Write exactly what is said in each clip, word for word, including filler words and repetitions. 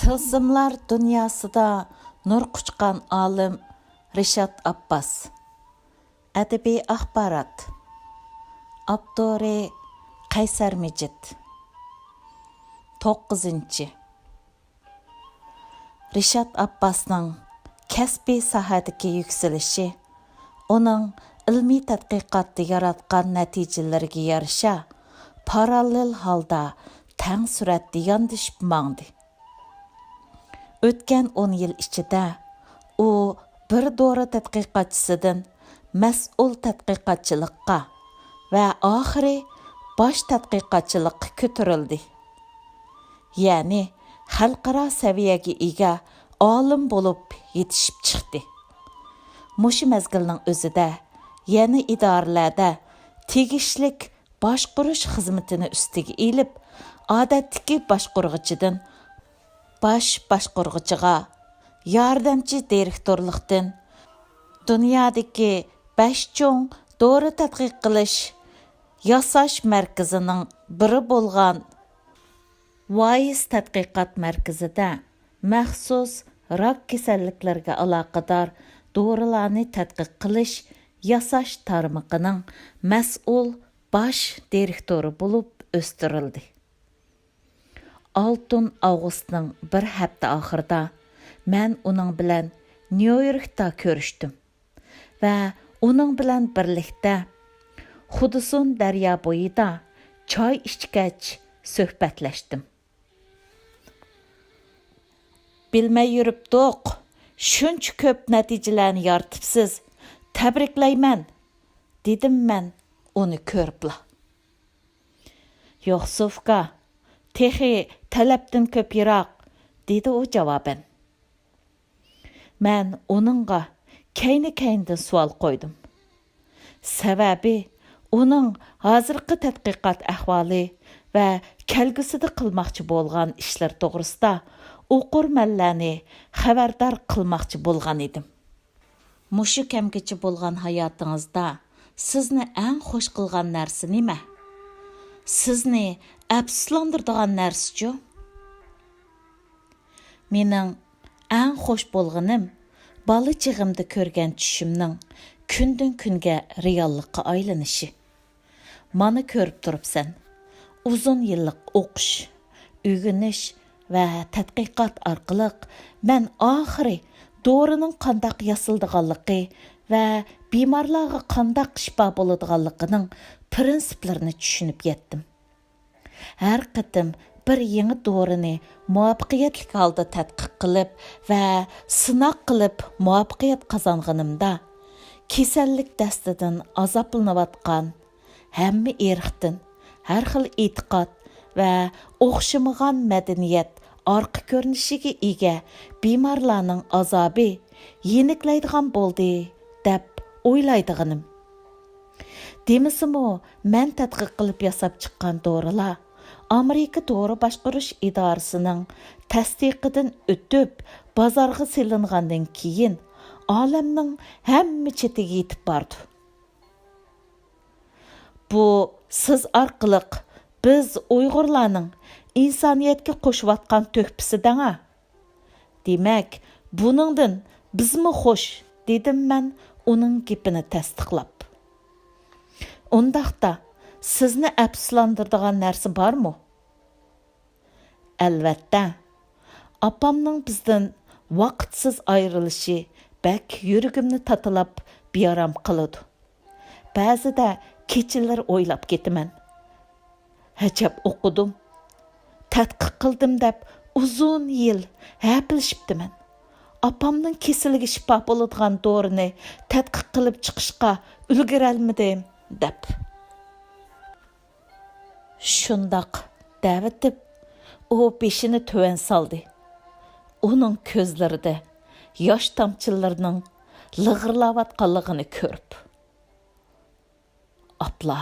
تىلسىملار دۇنياسىدا نۇر قۇچقان ئالىم رىشات ئابباس. ئەدەبىي ئاخبارات. ئاپتورى قەيسەر مىجىت. توققۇزىنچى. رىشات ئابباسنىڭ كەسپىي ساھەدىكى يۈكسىلىشى ئۇنىڭ ئىلمىي تەتقىقاتتا ياراتقان نەتىجىلىرىگە يارىشا، پاراللېل ھالدا تەڭ سۈرئەتتە ياندىشىپ ماڭدى. ئۆتكەن ئون يىل ئىچىدە ئۇ بىر دورا تەتقىقاتچىسىدىن مەسئۇل تەتقىقاتچىلىققا ۋە ئاخىرى باش تەتقىقاتچىلىققا كۆتۈرۈلدى. يەنى خەلقئارا سەۋىيەگە ئىگە ئالىم بولۇپ يېتىشىپ چىقتى. مۇشۇ مەزگىلنىڭ ئۆزىدە يەنە ئىدارىلەردە تېگىشلىك باشقۇرۇش خىزمىتىنى ئۈستىگە ئېلىپ، ئادەتتىكى باشقۇرغۇچىدىن باش باشقۇرغۇچىغا، ياردەمچى دىرېكتورلۇقتىن دۇنيادىكى بەش چوڭ دورا تەتقىق قىلىش، ياساش مەركىزىنىڭ بىرى بولغان ۋايس تەتقىقات مەركىزىدە مەخسۇس راك كېسەللىكلىرىگە ئالاقىدار دورىلارنى تەتقىق قىلىش، ياساش تارمىقىنىڭ مەسئۇل باش دىرېكتورى بولۇپ ئۆستۈرۈلدى. ئالتىنچى ئاۋغۇستنىڭ بىر ھەپتە ئاخىرىدا مەن ئۇنىڭ بىلەن نيۇ يوركتا كۆرۈشتۈم ۋە ئۇنىڭ بىلەن بىرلىكتە خۇدسۇن دەريا بويىدا چاي ئىچكەچ سۆھبەتلەشتىم. بىلمەي يۈرۈپتۇق، شۇنچە كۆپ نەتىجىلەرنى يارىتىپسىز، تەبرىكلەيمەن، دېدىم مەن ئۇنى كۆرۈپلا. يوق، سوفكا، تېخى تەلەپتىن كۆپ يىراق، دېدى ئۇ جاۋابەن. مەن ئۇنىڭغا كەينى-كەينىدىن سوئال قويدۇم. سەۋەبى، ئۇنىڭ ھازىرقى تەتقىقات ئەھۋالى ۋە كەلگۈسىدە قىلماقچى بولغان ئىشلىرى توغرىسىدا ئوقۇرمەنلەرنى خەۋەردار قىلماقچى بولغان ئىدىم. مۇشۇ كەمگىچە بولغان ھاياتىڭىزدا سىزنى ئەڭ خوش قىلغان نەرسە نېمە؟ سىزنى ئەپسۇسلاندۇرىدىغان نەرسىچۇ؟ مېنىڭ ئەڭ خوش بولغىنىم بالا چېغىمدا كۆرگەن چۈشۈمنىڭ كۈندىن-كۈنگە رېئاللىققا ئايلىنىشى. مانا كۆرۈپ تۇرۇپسەن، ئۇزۇن يىللىق ئوقۇش، ئۆگىنىش ۋە تەتقىقات ئارقىلىق مەن ئاخىرى دورىنىڭ قانداق ياسىلىدىغانلىقى ۋە بىمارلارغا قانداق شىپا بولىدىغانلىقىنىڭ پىرىنسىپلىرىنى چۈشىنىپ يەتتىم. ھەر قېتىم بىر يېڭى دورىنى مۇۋەپپەقىيەتلىك ھالدا تەتقىق قىلىپ ۋە سىناق قىلىپ مۇۋەپپەقىيەت قازانغىنىمدا، كېسەللىك دەستىدىن ئازابلىنىۋاتقان، ھەممە ئىرقتىن، ھەر خىل ئېتىقاد ۋە ئوخشىمىغان مەدەنىيەت ئارقا كۆرۈنۈشىگە ئىگە بىمارلارنىڭ ئازابى يېنىكلەيدىغان بولدى، دەپ ئويلايدىغىنىم. دېمىسىمۇ، مەن تەتقىق قىلىپ ياساپ چىققان دورىلار ئامېرىكا دورا باشقۇرۇش ئىدارىسىنىڭ تەستىقىدىن ئۆتۈپ، بازارغا سېلىنغاندىن كېيىن، ئالەمنىڭ ھەممە چېتىگە يېتىپ بارىدۇ. بۇ سىز ئارقىلىق بىز ئۇيغۇرلارنىڭ ئىنسانىيەتكە قوشۇۋاتقان تۆھپىسى دەڭا. دېمەك، بۇنىڭدىن بىزمۇ خوش، دېدىم مەن ئۇنىڭ گېپىنى تەستىقلاپ. ئۇنداقتا، سىزنى ئەپسۇسلاندۇرىدىغان نەرسە بارمۇ؟ ئەلۋەتتە، ئاپامنىڭ بىزدىن ۋاقىتسىز ئايرىلىشى بەك يۈرىكىمنى تاتىلاپ بىئارام قىلىدۇ. بەزىدە كېچىلىرى ئويلاپ كېتىمەن. ئەجەب ئوقۇدۇم، تەتقىق قىلدىم دەپ ئۇزۇن يىل ھەپىلىشىپتىمەن. ئاپامنىڭ كېسىلىگە شىپا بولىدىغان دورىنى تەتقىق قىلىپ چىقىشقا ئۈلگۈرەلمىدىم، دەپ. شۇنداق دەۋېتىپ، ئۇ بېشىنى تۆۋەن سالدى. ئۇنىڭ كۆزلىرىدە ياش تامچىلىرىنىڭ لىغىرلاۋاتقانلىقىنى كۆرۈپ. ئاپلا،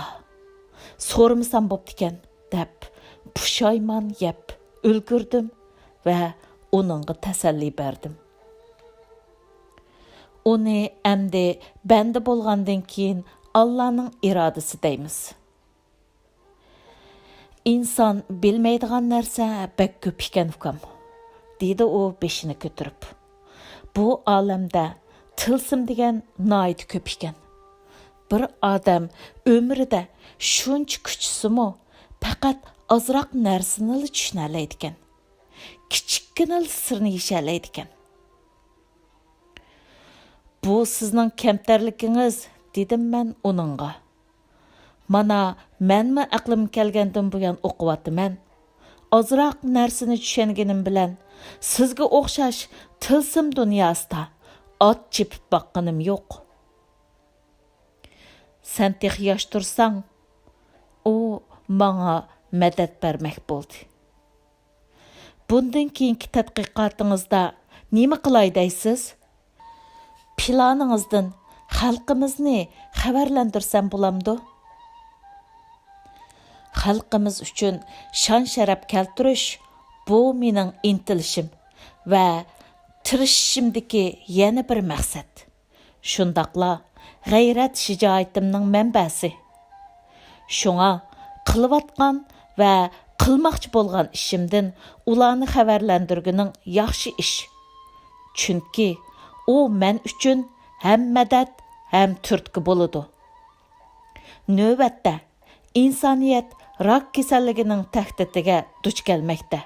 سورىمىسام بوپتىكەن، دەپ پۇشايمان يەپ ئۈلگۈردۈم ۋە ئۇنىڭغا تەسەللى بەردىم. ئۇنى ئەمدى بەندە بولغاندىن كېيىن ئاللانىڭ ئىرادىسى دەيمىز. ئىنسان بىلمەيدىغان نەرسە بەك كۆپ ئىكەن، ئۇكام. دېدى ئۇ بېشىنى كۆتۈرۈپ. بۇ ئالەمدە تىلسىم دېگەن ناھايىتى كۆپ ئىكەن. بىر ئادەم ئۆمرىدە شۇنچە كۈچىسىمۇ، پەقەت ئازراق نەرسىنىلا چۈشىنەلەيدىكەن. كىچىككىنىلا سىرنى يېشەلەيدىكەن. بۇ سىزنىڭ كەمتەرلىكىڭىز، دېدىم مەن ئۇنىڭغا. مانا، مەنمۇ ئەقلىم كەلگەندىن بۇيان ئوقۇۋاتىمەن. ئازراق نەرسىنى چۈشەنگىنىم بىلەن سىزگە ئوخشاش تىلسىم دۇنياسىدا ئات چېپىپ باققىنىم يوق. سەن تېخى ياش تۇرساڭ، ئۇ ماڭا مەدەت بەرمەك بولدى. بۇندىن كېيىنكى تەتقىقاتىڭىزدا نېمە قىلاي دەيسىز؟ پىلانىڭىزدىن خەلقىمىزنى خەۋەرلەندۈرسەم بولامدۇ؟ خەلقىمىز ئۈچۈن شان-شەرەپ كەلتۈرۈش، بۇ مېنىڭ ئىنتىلىشىم ۋە تىرىشىشىمدىكى يەنە بىر مەقسەت. شۇنداقلا غەيرەت-شىجائىتىمنىڭ مەنبەسى. شۇڭا قىلىۋاتقان ۋە قىلماقچى بولغان ئىشىمدىن ئۇلارنى خەۋەرلەندۈرگىنىڭ ياخشى ئىش. چۈنكى ئۇ مەن ئۈچۈن ھەم مەدەت، ھەم تۈرتكە بولىدۇ. نۆۋەتتە، ئىنسانىيەت راك كېسەللىكىنىڭ تەھدىتىگە دۇچ كەلمەكتە.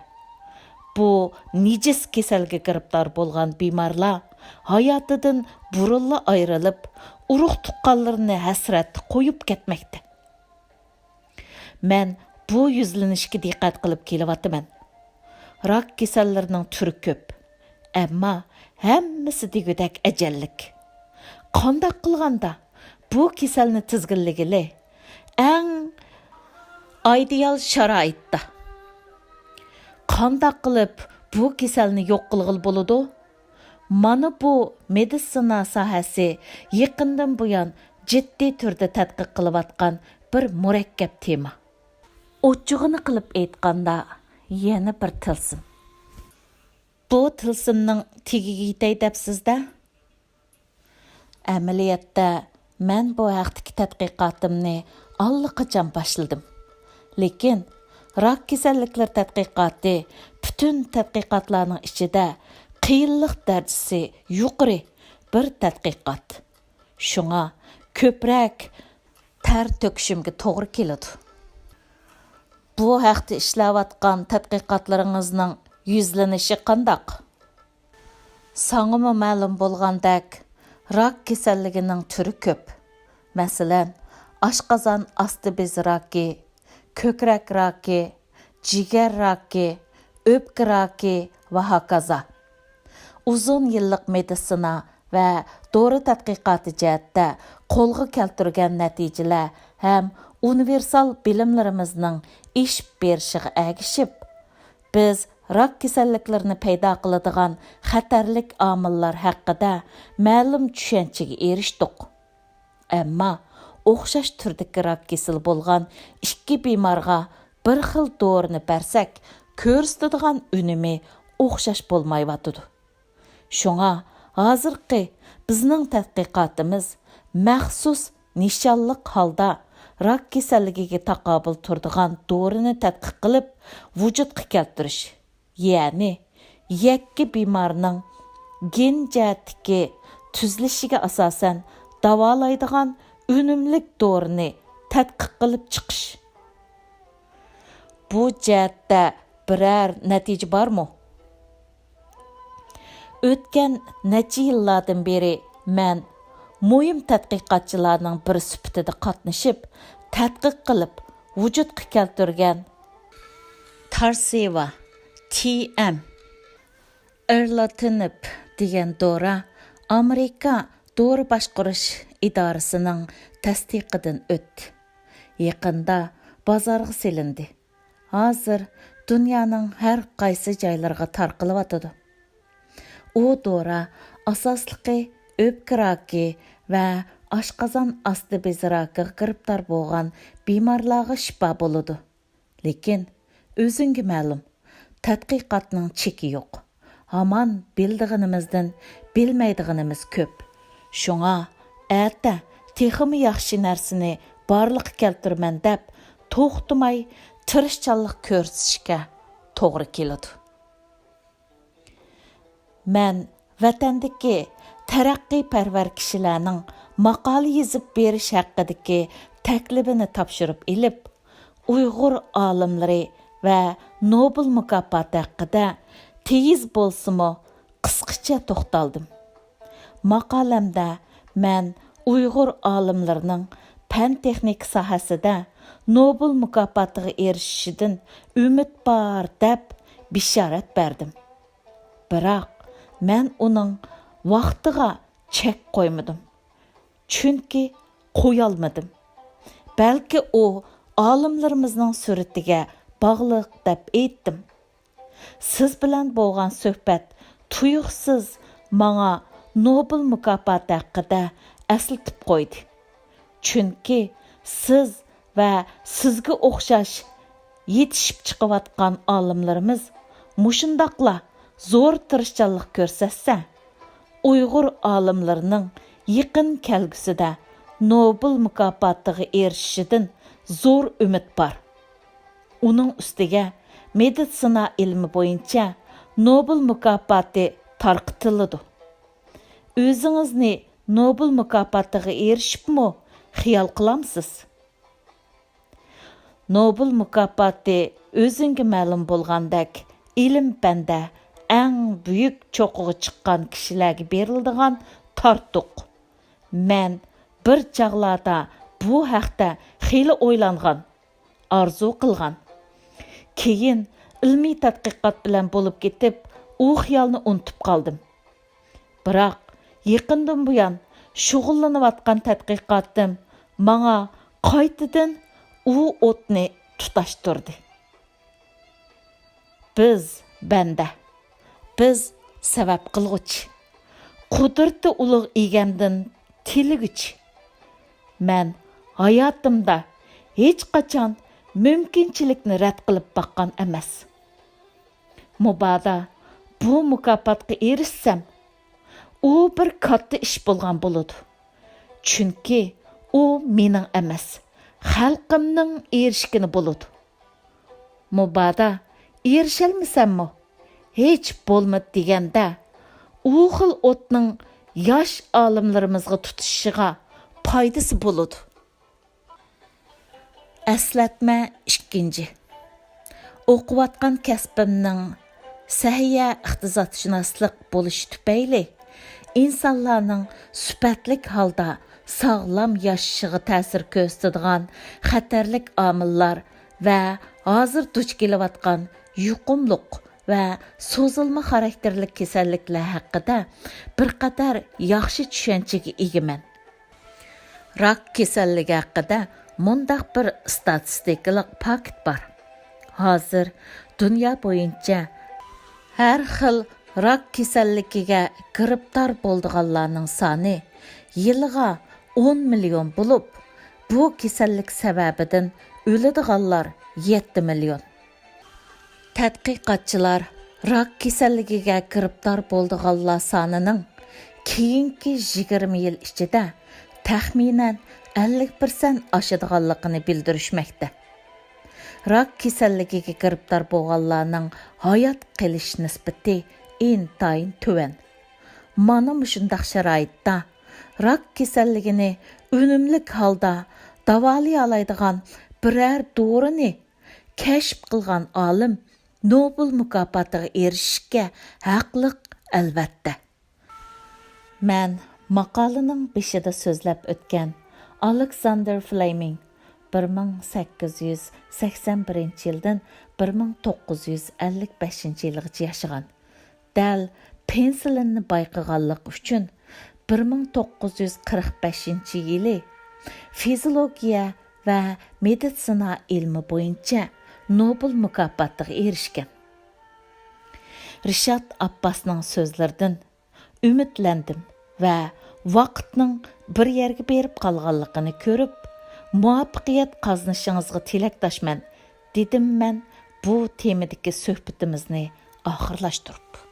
بۇ نىجىس كېسەلگە گىرىپتار بولغان بىمارلار ھاياتىدىن بۇرۇنلا ئايرىلىپ، ئۇرۇق-تۇغقانلىرىنى ھەسرەتتە قويۇپ كەتمەكتە. مەن بۇ يۈزلىنىشكە دىققەت قىلىپ كېلىۋاتىمەن. راك كېسەللىرىنىڭ تۈرى كۆپ، ئەمما ھەممىسى دېگۈدەك ئەجەللىك. قانداق قىلغاندا بۇ كېسەلنى تىزگىنلىگىلى؟ ئەڭ ئايدىيال شارائىتتا. قانداق قىلىپ بۇ كېسەلنى يوق قىلغىلى بولىدۇ؟ مانا بۇ مېدىتسىنا ساھەسى يېقىندىن بۇيان جىددىي تۈردە تەتقىق قىلىۋاتقان بىر مۇرەككەپ تېما. ئوچۇقىنى قىلىپ ئېيتقاندا، يەنە بىر تىلسىم. بۇ تىلسىمنىڭ تېگىگە يېتەي دەپسىز-دە؟ ئەمەلىيەتتە، مەن بۇ ھەقتىكى تەتقىقاتىمنى ئاللىقاچان باشلىدىم. لېكىن، راك كېسەللىكلىرى تەتقىقاتى پۈتۈن تەتقىقاتلارنىڭ ئىچىدە قىيىنلىق دەرىجىسى يۇقىرى بىر تەتقىقات. شۇڭا كۆپرەك تەر تۆكۈشۈمگە توغرا كېلىدۇ. بۇ ھەقتە ئىشلەۋاتقان تەتقىقاتلىرىڭىزنىڭ يۈزلىنىشى قانداق؟ ساڭىمۇ مەلۇم بولغاندەك، راك كېسەللىكىنىڭ تۈرى كۆپ. مەسىلەن، ئاشقازان ئاستى بېزى راكى، كۆكرەك راكى، جىگەر راكى، ئۆپكە راكى ۋە ھاكازا. ئۇزۇن يىللىق مېدىتسىنا ۋە دورا تەتقىقاتى جەھەتتە قولغا كەلتۈرگەن نەتىجىلەر ھەم ئۇنىۋېرسال بىلىملىرىمىزنىڭ ئېشىپ بېرىشىغا ئەگىشىپ، بىز راك كېسەللىكلىرىنى پەيدا قىلىدىغان خەتەرلىك ئامىللار ھەققىدە مەلۇم چۈشەنچىگە ئېرىشتۇق. ئەمما ئوخشاش تۈردىكى راك كېسىلى بولغان ئىككى بىمارغا بىر خىل دورىنى بەرسەك، كۆرسىتىدىغان ئۈنۈمى ئوخشاش بولمايۋاتىدۇ. شۇڭا ھازىرقى بىزنىڭ تەتقىقاتىمىز مەخسۇس نىشانلىق ھالدا راك كېسەللىكىگە تاقابىل تۇرىدىغان دورىنى تەتقىق قىلىپ ۋۇجۇدقا كەلتۈرۈش، يەنى يەككە بىمارنىڭ گېن جەھەتتىكى تۈزۈلۈشىگە ئاساسەن داۋالايدىغان ئۈنۈملۈك دورىنى تەتقىق قىلىپ چىقىش. بۇ جەھەتتە بىرەر نەتىجە بارمۇ؟ ئۆتكەن نەچچە يىللاردىن بېرى مەن مۇھىم تەتقىقاتچىلارنىڭ بىرى سۈپىتىدە قاتنىشىپ، تەتقىق قىلىپ ۋۇجۇدقا كەلتۈرگەن تارسىۋا، تى ئېم، ئېرلاتىنىب دېگەن دورا ئامېرىكا دورا باشقۇرۇش ئىدارىسىنىڭ تەستىقىدىن ئۆتتى. يېقىندا بازارغا سېلىندى. ھازىر دۇنيانىڭ ھەر قايسى جايلىرىغا تارقىلىۋاتىدۇ. ئۇ دورا ئاساسلىقى ئۆپكە راكى ۋە ئاشقازان ئاستى بېزى راكىغا گىرىپتار بولغان بىمارلارغا شىپا بولىدۇ. لېكىن ئۆزۈڭگە مەلۇم، تەتقىقاتنىڭ چېكى يوق. ھامان بىلىدىغىنىمىزدىن بىلمەيدىغىنىمىز كۆپ. شۇڭا ئەتە تېخىمۇ ياخشى نەرسىنى بارلىققا كەلتۈرىمەن دەپ توختىماي تىرىشچانلىق كۆرسىتىشكە توغرا كېلىدۇ. مەن ۋەتەندىكى تەرەققىيپەرۋەر كىشىلەرنىڭ ماقالە يېزىپ بېرىش ھەققىدىكى تەكلىپىنى تاپشۇرۇپ ئېلىپ، ئۇيغۇر ئالىملىرى ۋە نوبېل مۇكاپاتى ھەققىدە تېيىز بولسىمۇ قىسقىچە توختالدىم. ماقالەمدە مەن ئۇيغۇر ئالىملىرىنىڭ پەن-تېخنىكا ساھەسىدە نوبېل مۇكاپاتىغا ئېرىشىشىدىن ئۈمىد بار دەپ بېشارەت بەردىم. بىراق مەن ئۇنىڭ ۋاقتىغا چەك قويمىدىم. چۈنكى قويالمىدىم. بەلكى ئۇ ئالىملىرىمىزنىڭ سۈرىتىگە باغلىق دەپ ئېيتتىم. سىز بىلەن بولغان سۆھبەت تۇيۇقسىز ماڭا نوبېل مۇكاپاتى ھەققىدە ئەسلىتىپ قويدى. چۈنكى سىز ۋە سىزگە ئوخشاش يېتىشىپ چىقىۋاتقان ئالىملىرىمىز مۇشۇنداقلا زور تىرىشچانلىق كۆرسەتسە، ئۇيغۇر ئالىملىرىنىڭ يېقىن كەلگۈسىدە نوبېل مۇكاپاتىغا ئېرىشىشىدىن زور ئۈمىد بار. ئۇنىڭ ئۈستىگە مېدىتسىنا ئىلمى بويىچە نوبېل مۇكاپاتى تارقىتىلىدۇ. ئۆزىڭىزنى نوبېل مۇكاپاتىغا ئېرىشىپمۇ خىيال قىلامسىز؟ نوبېل مۇكاپاتى ئۆزۈڭگە مەلۇم بولغاندەك ئىلىم-پەندە ئەڭ بۈيۈك چوققىغا چىققان كىشىلەرگە بېرىلىدىغان تارتۇق. مەن بىر چاغلاردا بۇ ھەقتە خېلى ئويلانغان، ئارزۇ قىلغان. كېيىن ئىلمىي تەتقىقات بىلەن بولۇپ كېتىپ، ئۇ خىيالنى ئۇنتۇپ قالدىم. بىراق يېقىندىن بۇيان شۇغۇللىنىۋاتقان تەتقىقاتىم ماڭا قايتىدىن ئۇ ئوتنى تۇتاشتۇردى. بىز بەندە، بىز سەۋەب قىلغۇچى، قۇدرىتى ئۇلۇغ ئىگەمدىن تىلىگۈچى. مەن ھاياتىمدا ھېچقاچان مۇمكىنچىلىكنى رەت قىلىپ باققان ئەمەس. مۇبادا بۇ مۇكاپاتقا ئېرىشسەم، ئۇ بىر كاتتا ئىش بولغان بولىدۇ. چۈنكى ئۇ مېنىڭ ئەمەس، خەلقىمنىڭ ئېرىشكىنى بولىدۇ. مۇبادا ئېرىشەلمىسەممۇ، ھېچ بولمىدى دېگەندە، ئۇ خىل ئوتنىڭ ياش ئالىملىرىمىزغا تۇتىشىشىغا پايدىسى بولىدۇ. ئەسلەتمە ئىككىنچى. ئوقۇۋاتقان كەسپىمنىڭ سەھىيە ئىقتىسادشۇناسلىق بولۇشى تۈپەيلى، ئىنسانلارنىڭ سۈپەتلىك ھالدا ساغلام ياشىشىغا تەسىر كۆرسىتىدىغان خەتەرلىك ئامىللار ۋە ھازىر دۇچ كېلىۋاتقان يۇقۇملۇق ۋە سوزۇلما خاراكتېرلىك كېسەللىكلەر ھەققىدە بىر قەدەر ياخشى چۈشەنچىگە ئىگىمەن. راك كېسەللىكى ھەققىدە مۇنداق بىر ئىستاتىستىكىلىق پاكىت بار. ھازىر دۇنيا بويىچە ھەر خىل راك كېسەللىكىگە گىرىپتار بولىدىغانلارنىڭ سانى يىلىغا ئون مىليون بولۇپ، بۇ كېسەللىك سەۋەبىدىن ئۆلىدىغانلار يەتتە مىليون. تەتقىقاتچىلار راك كېسەللىكىگە گىرىپتار بولىدىغانلار سانىنىڭ كېيىنكى يىگىرمە يىل ئىچىدە تەخمىنەن ئەللىك پىرسەنت ئاشىدىغانلىقىنى بىلدۈرۈشمەكتە. راك كېسەللىكىگە گىرىپتار بولغانلارنىڭ ھايات قېلىش نىسبىتى ئىنتايىن تۆۋەن. مانا مۇشۇنداق شارائىتتا راك كېسەللىكىنى ئۈنۈملۈك ھالدا داۋالىيالايدىغان بىرەر دورىنى كەشىپ قىلغان ئالىم نوبېل مۇكاپاتىغا ئېرىشىشكە ھەقلىق، ئەلۋەتتە. مەن ماقالىنىڭ بېشىدا سۆزلەپ ئۆتكەن ئالېكساندېر فلېمىڭ، بىر مىڭ سەككىز يۈز سەكسەن بىرىنچى يىلدىن بىر مىڭ توققۇز يۈز ئەللىك بەشىنچى يىلغىچە ياشىغان، دەل پېنسىلىننى بايقىغانلىقى ئۈچۈن بىر مىڭ توققۇز يۈز قىرىق بەشىنچى يىلى فىزىولوگىيە ۋە مېدىتسىنا ئىلمى بويىچە نوبېل مۇكاپاتىغا ئېرىشكەن. رىشات ئابباسنىڭ سۆزلىرىدىن ئۈمىدلەندىم ۋە ۋاقىتنىڭ بىر يەرگە بېرىپ قالغانلىقىنى كۆرۈپ، مۇۋەپپەقىيەت قازىنىشىڭىزغا تىلەكداشمەن، دېدىم مەن بۇ تېمىدىكى سۆھبىتىمىزنى ئاخىرلاشتۇرۇپ.